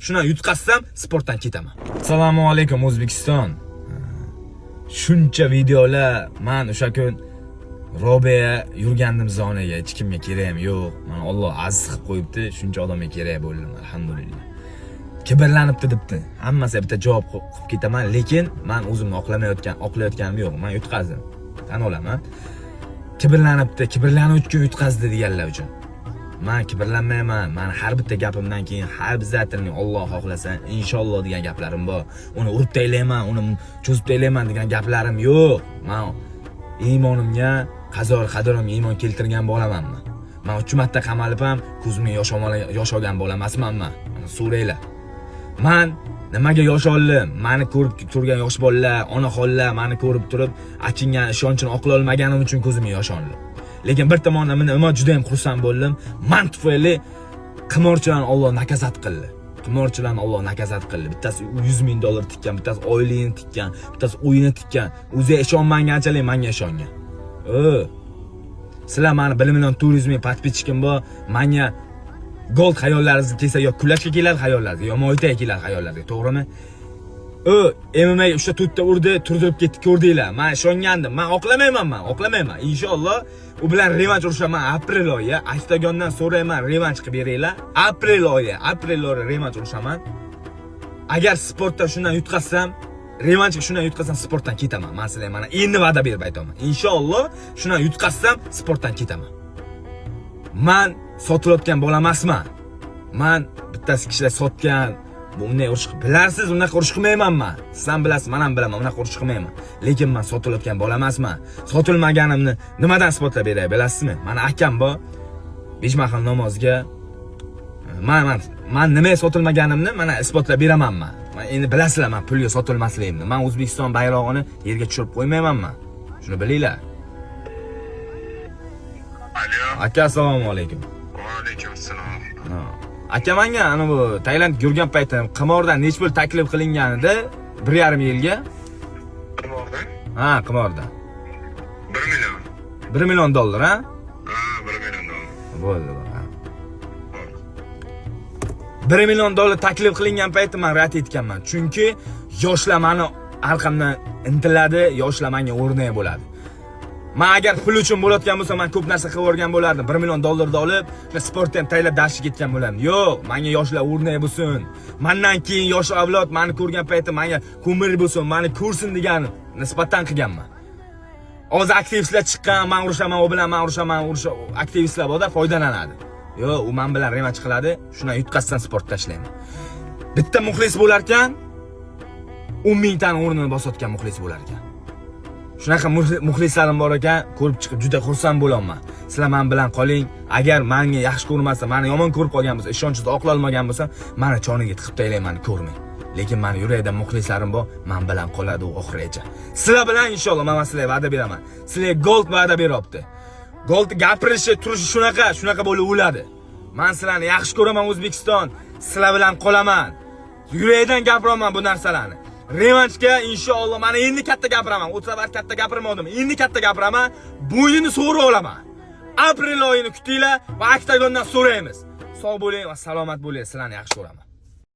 Shundan yutqazsam, sportdan ketaman. Assalomu alaykum, O'zbekiston. Shuncha videolar, man o'sha kun Robiya yurgandim zonaga, hech kimga keragim yo'q. Mana Alloh aziz qilib qo'yibdi, shuncha odamga kerak bo'ldim, alhamdulillah. Kibrlanibdi debdi. Hammasiga bitta javob qilib ketaman, lekin man o'zimni oqlamayotgan, oqlayotganim yo'q. Man yutqazdim. Tan olaman. Kibrlanibdi, kibrlanuvchi yutqazdi deganlar uchun. Man kibrlanmayman. Man har bitta gapimdan keyin har обязательно Alloh xohlasa, inshaalloh degan gaplarim bor. Uni urib taylayman, uni cho'zib taylayman degan gaplarim yo'q. Man iymonimga, qazo qadarimga iymon keltirgan bolaman man. Man 3 marta qamalib ham ko'zimga yosh olgan bola emasman man. Mana so'ranglar. Man nimaga yosh oldim? Mani ko'rib turgan yosh bolalar, onaxonlar mani ko'rib turib achingan, ishonchini oqlolmaganim uchun ko'zimga yosh oldim. Lekin bir tomondan nima juda ham xursand bo'ldim. Man tufayli qimorchilarni Alloh наказать qildi. Qimorchilarni Alloh наказать qildi. Bittasi 100 ming dollar tikkan, bittasi oyligini tikkan, bittasi uyini tikkan. O'ziga ishonmaganchalik menga ishongan. Sizlar mani 1 million 400 ming подписчик im bor. Menga gold hayollaringizga kelsa, yo kulashga keladi hayollaringizga, yo moytaga keladi hayollaringizga, to'g'rimi? U MMA 3 ta 4 ta urdi, turdirib ketdi, ko'rdinglar. Men ishongandim. Men oqlamayman, men oqlamayman. Inshaalloh u bilan revansh urushaman aprel oyi. Oktagondan so'rayman, revansh qilib beringlar. Aprel oyi revansh urushaman. Agar sportda shundan yutqazsam, revanshga shundan yutqazsam, sportdan ketaman. Men sizlarga mana endi va'da berib aytaman. Inshaalloh shundan yutqazsam, sportdan ketaman. Man sotilayotgan bola emasman. Man bittasi kishilar sotgan, bu unday urush bilarsiz, unaqa urush qilmayman man. Siz ham bilasiz, men ham bilaman, unaqa urush qilmayman. Lekin man sotilayotgan bola emasman. Sotilmaganimni nimadan isbotlab beray, bilasizmi? Mani akam bor. 5 mahal namozga man nimaga sotilmaganimni mana isbotlab beraman man. Man endi bilasizlar, man pulga sotilmasligimni. Man O'zbekiston bayrog'ini yerga tushirib qo'ymayman man. Shuni bilinglar. Alo. Aka, assalomu alaykum. Va alaykum assalom. Ha. Aka, manga ana bu Tailandga yurgan paytim qimordan necha pul taklif qilinganida 1,5 yilga? Qimordan? Ha, qimordan. 1 million. 1 million dollar, ha? Ha, 1 million dollar. Bo'ldi, bo'ldi. Ha. 1 million dollar taklif qilingan paytda man rad etganman. Chunki yoshlar mani arqamdan intiladi, yoshlar menga o'rnak bo'ladi. Man agar pul uchun bo'layotgan bo'lsa, man ko'p narsa qilib yuborgan bo'lardim. 1 million dollarni olib, o'sha sportda ham taylab dashga ketgan bo'lardim. Yo'q, menga yoshlar o'rnak bo'lsin. Mendan keyin yosh avlod mani ko'rgan paytda menga ko'mir bo'lsin, mani ko'rsin degan nisbatan qilganman. Hozir aktivistlar chiqqan, man urushaman u bilan, man urushaman, urusha aktivistlar borda foydalanadi. Yo'q, u men bilan revansh qiladi, shundan yutqazsam sport tashlayman. Bitta muxlis bo'lar ekan, 10 mingtani o'rnini bosayotgan muxlis bo'lar ekan. Shunaqa muxlislarim bor ekan, ko'rib chiqib juda xursand bo'laman. Sizlar men bilan qoling. Agar menga yaxshi ko'rmasa, meni yomon ko'rib qolgan bo'lsa, ishonchni oqlolmagan bo'lsa, mani choniga tiqib taylayman, ko'rmang. Lekin mani yurakda muxlislarim bor, men bilan qoladi u oxirigacha. Sizlar bilan inshaalloh men sizlarga va'da beraman. Sizlarga Gold va'da beryapti. Gold gapirishi, turishi shunaqa, shunaqa bo'lib o'ladi. Men sizlarni yaxshi ko'raman, O'zbekiston. Sizlar bilan qolaman. Yurakdan gapiraman bu narsalarni. Revanshga inshaalloh mana endi katta gapiraman. O'tsa safar katta gapirmadim. Endi katta gapiraman. Bo'ynini so'rib olaman. Aprel oyini kutinglar va oktagondan so'raymiz. Sog' bo'ling va salomat bo'ling. Sizlarni yaxshi ko'raman.